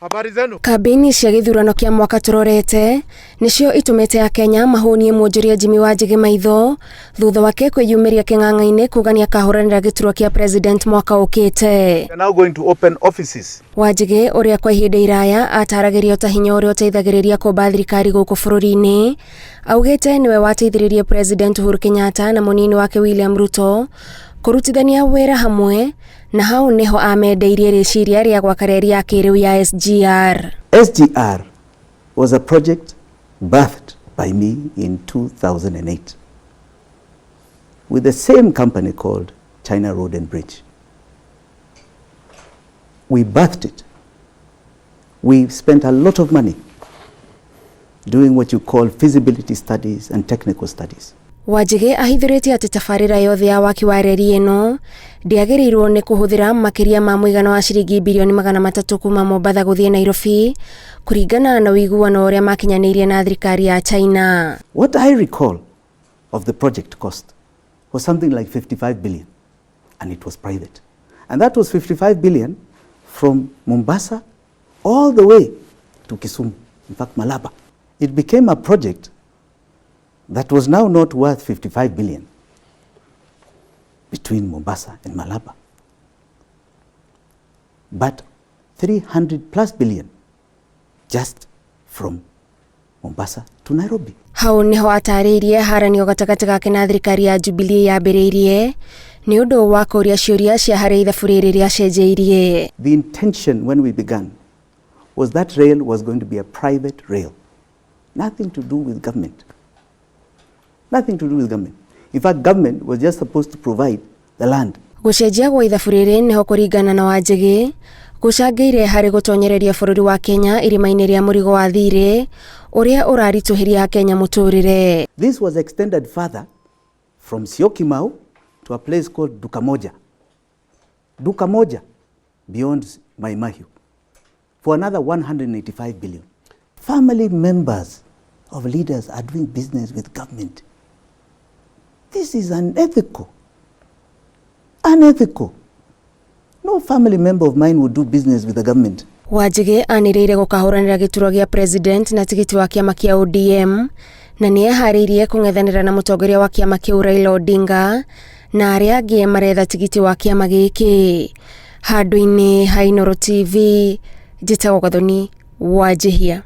Habari zenu. Kambĩini cia gĩthurano kĩa mwaka tũrorete nĩcio itũmĩte Akenya mahũnie mwonjoria Jimmy Wanjigi maitho thutha wake kwĩyumĩria kĩng'ang'a-inĩ kuga nĩakahũranĩra gĩturwa kĩa president mwaka ũkĩte. We are now going to open offices. Wanjigi ũrĩa kwa ihinda iraya ataragĩrio ta hinya ũrĩa ũteithagĩrĩria kũmba thirikari gũkũ bũrũri-inĩ augĩte nĩwe wateithĩrĩrie President Uhuru Kenyatta na mũnini wake William Ruto kũrutithania wĩra hamwe na hau nĩho amendeirie rĩciria rĩa gwaka reri ya kĩrĩu ya SGR. SGR was a project birthed by me in 2008 with the same company called China Road and Bridge. We birthed it. We spent a lot of money doing what you call feasibility studies and technical studies. Wanjigi ahithũrĩtie atĩ tabarĩra yothe ya waki wa reri ĩno ndĩagĩrĩirwo nĩ kũhũthĩra makĩria ma mũigana wa ciringi birioni 300 kuma Mombatha gũthiĩ Nairobi kũringana na ũiguano ũrĩa makinyanĩirie na thirikari ya China. What I recall of the project cost was something like 55 billion, and it was private. And that was 55 billion from Mombasa all the way to Kisumu, in fact, Malaba. It became a project that was now not worth 55 billion between Mombasa and Malaba, but 300 plus billion just from Mombasa to Nairobi. Hau niho atarĩirie haranio gatagatĩ gake na thirikari ya Jubilee yambĩrĩirie nĩ ũndũ wa kũũria ciũria cia harĩa ithabu rĩrĩ rĩacenjeirie. The intention when we began was that rail was going to be a private rail. Nothing to do with government. Nothing to do with government. In fact, government was just supposed to provide the land. Gũcenjia gwa ithabu rĩrĩ nĩho kũringana na Wanjigi gũcangĩire harĩ gũtonyereria bũrũri wa Kenya irima-inĩ rĩa mũrigo wa thirĩ ũrĩa ũraritũhĩria Akenya mũtũrĩre. This was extended further from Syokimau to a place called Dukamoja. Dukamoja, beyond Mai Mahiu, for another 185 billion. Family members of leaders are doing business with government. This is unethical. Unethical. No family member of mine would do business with the government. Wanjigi anĩrĩire gũkahũranĩra gĩturwa gĩa president na tigiti wa kĩama kĩa ODM na nĩ eharĩirie kũng'ethanĩra na mũtongoria wa kĩama kĩu Raila Odinga na arĩa angĩ maretha tigiti wa kĩama gĩkĩ. Handũ-inĩ ha Inooro TV, njĩtagwo Gathoni Wanjihia.